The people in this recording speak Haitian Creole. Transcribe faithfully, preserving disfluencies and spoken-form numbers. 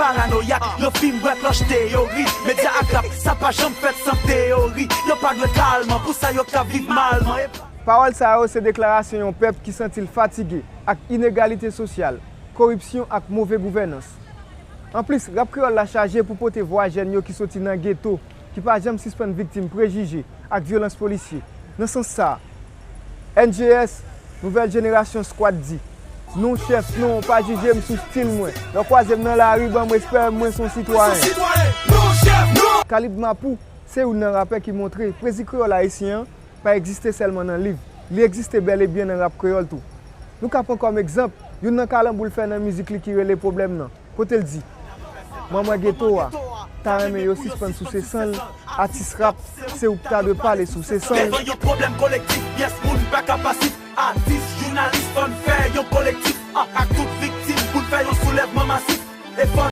Paranoyak, yo fin bwè klòch teyori. Medya ak rap, sa pa janm fèt san teyori. Yo pa dwe kalman, pou sa yo ka viv malman. E pa Pawòl sa yo se deklarasyon yon pèp ki santi l fatige ak inegalite sosyal, koripsyon ak move gouvènans. Anplis, rap kreyòl la chaje pou pote vwa jèn yo ki soti nan geto, ki pa janm sispann viktim prejije ak vyolans polisye. Nan sans sa a, N J S, Nouvèl Jenerasyon Squad di, "Non chèf, non, pa jije m sou stil mwen. Lè w kwaze m nan lari, ban m respè, mwen se yon sitwayen." Kalib Mapou se youn nan rapè ki montre pwezi kreyòl ayisyen an pa egziste sèlman nan liv. Li egziste bèl e byen nan rap kreyòl tou. Nou ka pran kòm egzanp youn nan kalanbou l fè nan mizik li ki rele Pwoblèm nan, kote l di, "Manman geto a ta renmen yo sispann souse san l, atis rap, se ou k ta dwe pale souse san l." Devan yon pwoblèm kolektif, pyès moun pa ka pasif. Atis, jounalis, fò n fè yon kolektif, ah, ak tout viktim pou n fè yon soulèvman masif. E fò